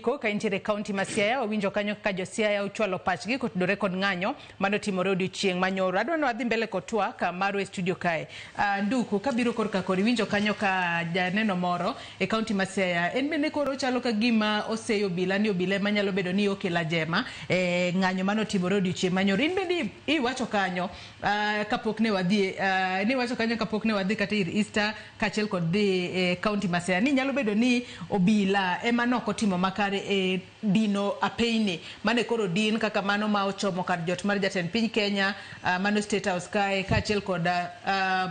Ko ka intiere e kaunti ma Siaya, wawinjo kanyo kaka jo Siaya ochwalo pachgi kotudore kod ng'anyo manotimore odiochieng' manyoro. Adwa ni wadhi mbele kod twak marwa e studio kae. Nduku, kabiro korka kori, iwinjo kanyo ka janeno moro e kaunti ma Siaya, en bende koro ochalo ka gima oseyo obila ni obila ema nyalo bedo ni okelo ajema e ng'anyo manotimore odiochieng' manyoro. In bende iwacho kanyo kapok ne wadhi, niwacho kanyo kapok ne wadhi kata ir Easter kaachiel kod dhi e kaunti ma Siaya ni nyalo bedo ni obila ema nok otimo makare e dino apeyni mane koro din kaka mano ma ochomo kar jot mar jatend piny Kenya, mano State House kae kaachiel kod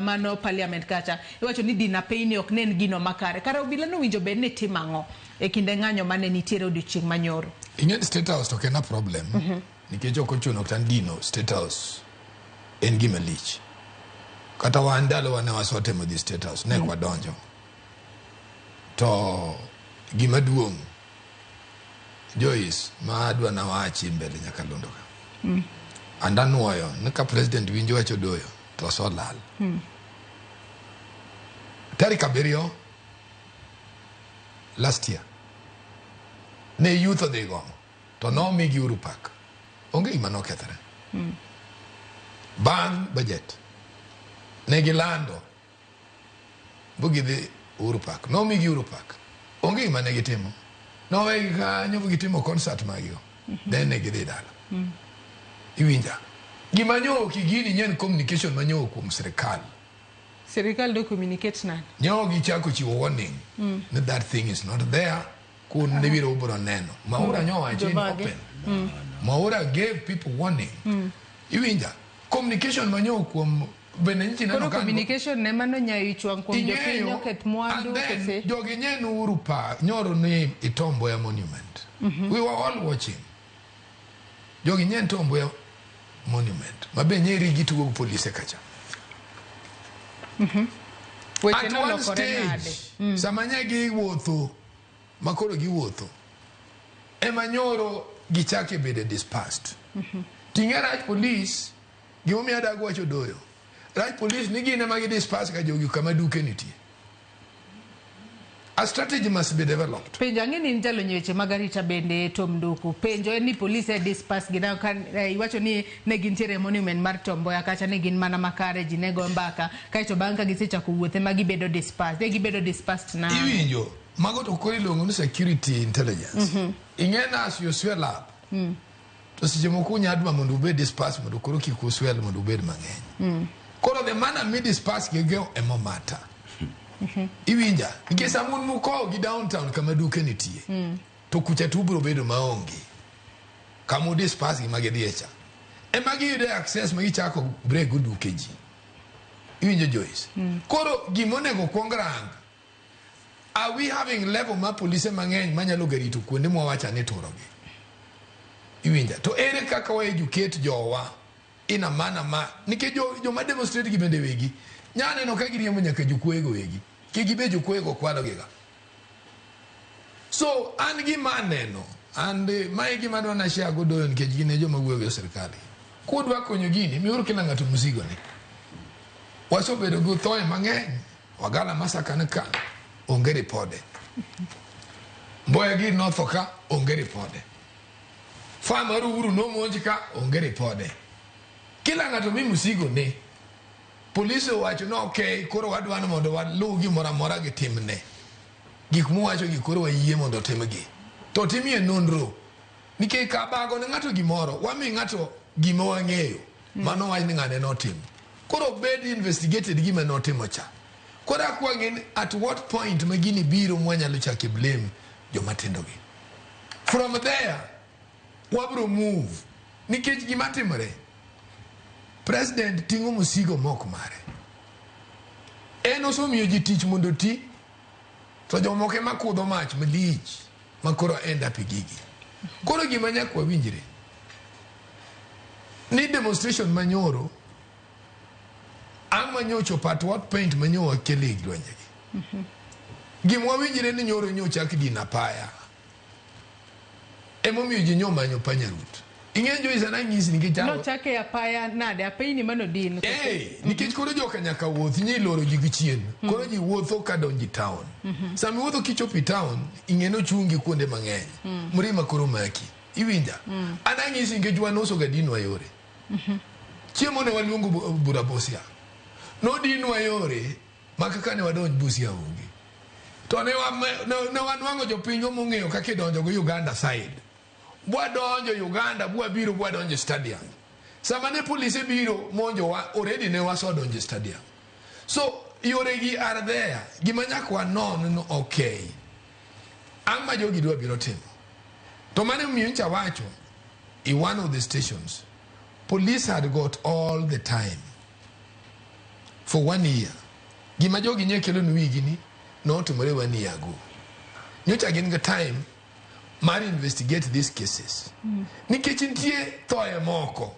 mano Parliament kacha. Iwacho ni dino apeyni ok ne en gino makare. Kara obila nowinjo bed ni timo ang'o e kinde ng'anyo mane nitiere odiochieng' manyoro? Ing'e ni State House to ok en a problem nikech ok ochuno kata ni dino State House en gima lich. Kata wan ndalowa ne wasetemo dhi State House ne ok wadonjo. To gima duong' Joyce ma adwa nawachi mbele nyakalondo ka. And anuoyo ni ka president winjo wach Odoyo to osolal. Tarik 7 last year ne youth odhi gomo to nomigi Uhuru Park. Onge gima nokethore. Bang' budget ne gilando bu gidhi Uhuru Park. Nomigi Uhuru Park. Onge gima ne gitimo. Nowegi kanyo bu gitimo concert magigo. Then ne gidhi dala. Iwinja? Gima nyo ok igini nyen communication manyo kuom sirikal. Sirikal do communicate nade? Nyo gichako chiwo warning ni that thing is not there. Kun ne biro ubiro neno. Mwaura nyo wacho in Jomage? open. Mwaura gave people warning. Iwinja? Communication manyo kuom bende nyichi neno Koro ka communication ne mano nyayo ich wang' kuom jopiny Ing'eyo, oketh mwandu and then kose? jogi nyen Uhuru Park nyoro ni i Tom Mboya Monument. We were all watching. Jogi nyen Tom Mboya Monument. Ma be nyeri gitugo gi polise kacha. Weche At one nolokore nade? stage, sama nye giwuotho, ma koro giwuotho, ema nyoro gichake bedo dispersed. Ting'e rach police, gimomiyo adag wacho Odoyo. Rach police ni gin ema gi disperse ka jogi kama duke nitie. A strategy must be developed. Penjo ang'e ni in jalony e weche mag arita bende Tom Nduku. Penjo en ni police e disperse gi nang'o ka iwacho ni ne gintiere e monument mar Tom Mboya kacha ne gin mana makare ji ne go mbaka kaeto bang' ka gisechako wuothe ma gibedo dispersed. Ne gibedo dispersed nang'o? Iwinjo, mago to koro iluongo ni security intelligence. Ing'e ni as you swell up, to seche moko unya dwa mondo ubed dispersed mondo koro kik uswell mondo ubed mang'eny. Koro the manner mi disperse gigo ema mata. Iwinja? Nikech sama un mukowo gi downtown kama duke nitie, to kucha to ubiro bedo maonge. Kama u disperse gi ma gidhiye cha. Ema giyude access ma gichako break go duke ji. Iwinjo Joyce? Koro gima onego kuong rang, are we having level mar polise mang'eny manyalo ga rito kuonde mwawacha ni turogi? Iwinja? To ere kaka wa educate jowa in a manner ma nikech joma demonstrate gi bende wegi nya neno ka giriembo nyaka jokuoye go wegi kik gibed jokuoye go kwalo giga. So an gima aneno and mae gima adwa na share go Doyo nikech gin e joma wuoyo gi sirkal. Kudwa konyo gini miuru kila ng'ato mzigo ne. Wasebedo gi thoe mang'eny. Wagala massacre ni ka onge ripode. Mboya giri notho ka onge ripode. Farm mar Uhuru nomonj ka onge ripode. Kila ng'ato mi mzigo ne. Polise owacho ni okay, koro wadwa ni mondo waluw gimoro amora gitimne. Gik muwacho gi koro wayie mondo otimgi. To timie nonro. Nikech ka bago ne ng'ato gimoro, wami ng'ato gima wang'eyo. Mano wach ni ng'ane notimo. Koro bed investigated gima notimo cha. Koro akwang'e ni at what point ma gini biro mwanyalo chake blame joma tindo gi. From there, wabro move. Nikech gima timore, president ting'o mosigo mok mare. En osemiyo ji tich mondo oti, to jomoko ema kudho mach malich ma koro end up e gigi. Koro gima nyaka wawinjre ni demonstration manyoro ang' manyocho at what point manyo wakele lwenjegi. Gima wawinjre ni nyoro nyochak dino apaya. Emomiyo ji nyo manyo panyarut. Ing'e Joyce, an anyisi nikech Nochake apaya nade? Apeyni manodin. Nikech koro joka nyaka wuoth, nyi loro ji gi chien. Koro ji wuotho ka donji town. Sama iwuotho kichopo e town, ing'e nochungi kuonde mang'eny. Mrima koro maki. Iwinja? An anyisi nikech wan uso ga dinwa yore. Chiemo ne waluongo bura Busia. Nodinwa yore ma kaka ne wadonj Busia onge. To ne wanwang'o jopinywa mong'eyo kaka idonjo go Uganda side. Bwadonjo Uganda, bwabiro bwadonjo e stadium. Sama ne polise biro monjowa, already ne wasedonjo e stadium. So yoregi are there. Gima nyaka wanon no okay. Ang' ma jogi dwa biro timo. To mane omiyo ncha wacho in one of the stations, police had got all the time for one year. Gima jogi nye kelo ni wigi ni notimore one year ago. Nyocha gin gi time mar investigate these cases. Nikech nitie thoye moko.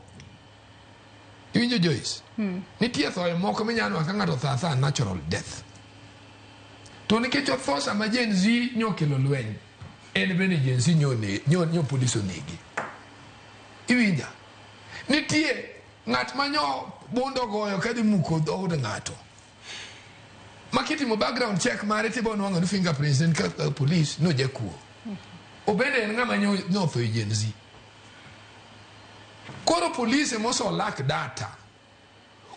Iwinjo, Joyce? Nitie thoye moko minyalo nwang'o ka ng'ato otho athoa natural death. To nikech otho sama Gen Z nyokelo lweny, en bende Gen Z nyo polis onege. Iwinja? Nitie ng'at ma nyo bundo goyo kadhi muko dhood ng'ato. Ma kitimo background check mare tibo nwang'o ni fingerprints en ka police no jakuo. Obende en ng'ama nyo otho e Gen Z. Koro polise moso lack data.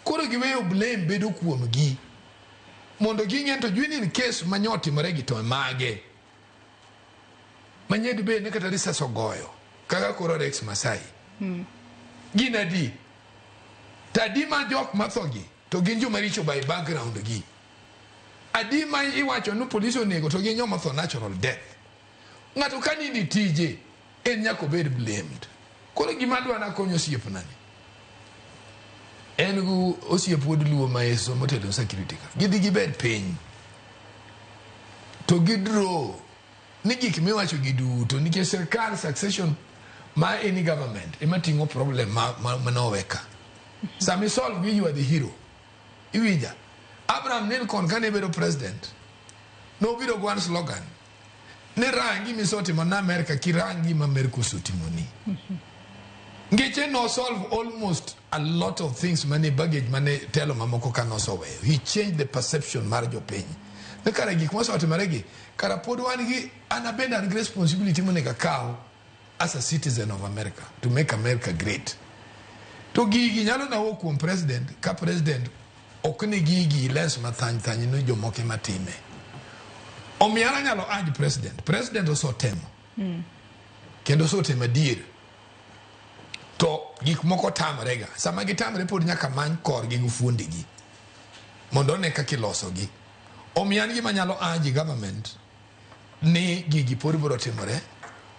Koro giweyo blame bedo kuomgi. Mondo ging'e to jwini in case ma nyotimore gi to mage. Manyed bed ni kata risas ogoyo. Kaka koro Rex Masai. Gin adi? To adi ma jok matho gi to gin joma richo by background gi. Adi ma iwacho ni polis onego to gin joma tho natural death. Ng'ato ka nindi tije en nyaka obed blamed. Koro gima adwa nakonyo osiepna ni en gu osiep wuod luo ma eso motelo security ka. Gidhi gibed piny to gidraw ni gik miwacho gi duto nikech sirkal succession ma any government ema ting'o problem ma nowe ka. Sama isolve gi, you are the hero. Iwinja? Abraham Lincoln kane bedo president nobiro gi one slogan ni rangi misetimo na America kirang gima America osetimoni. Ngeche no solve almost a lot of things mane baggage mane telo mamoko ka noseweyo. He changed the perception mar jopiny. Ni kara gik mosetimore gi, kara pod wan gi an abende an gi responsibility monego akaw as a citizen of America to make America great. To gigi nyalo na wuok kuom president ka president ok ni gigi lens mathany thany ni jomoko ema time. Omiyo an anyalo urge president. President osetemo. Kendo osetemo adier. To gik moko tamre ga. Sama gitamre pod nyaka many korgi gi fuondegi. Mondo one kaka ilosogi. Omiyo an gima anyalo urge government ni gigi pod biro timore.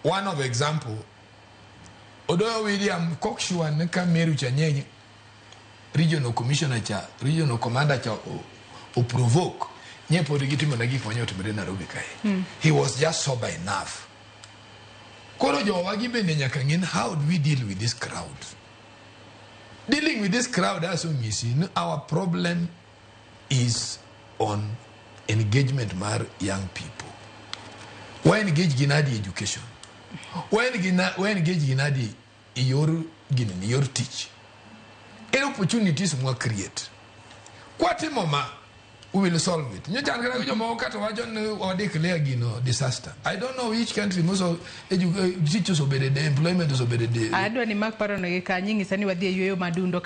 One of example, Odoyo William cocksure ni ka Meru cha nye regional commissioner cha, regional commander cha o provoke, nye pod gitimo na gik manye otimore Nairobi kae. He was just sober enough. Koro jowa gi bende nyaka ng'e ni how do we deal with this crowd? Dealing with this crowd asonyisi ni our problem is on engagement mar young people. Wa engage gi nadi education? Wa engage gi nadi e yor gini, yor tich? En opportunities mwa create. Kwatimo ma, we will solve it. Nyocha an kata gi jomoko kata wacho ni wa declare gino disaster. I don't know which country moso teachers obedo de employment osebedo de Adwa ni mak parono gi kanyo, ing'isa ni wadhi e yueyo madundo.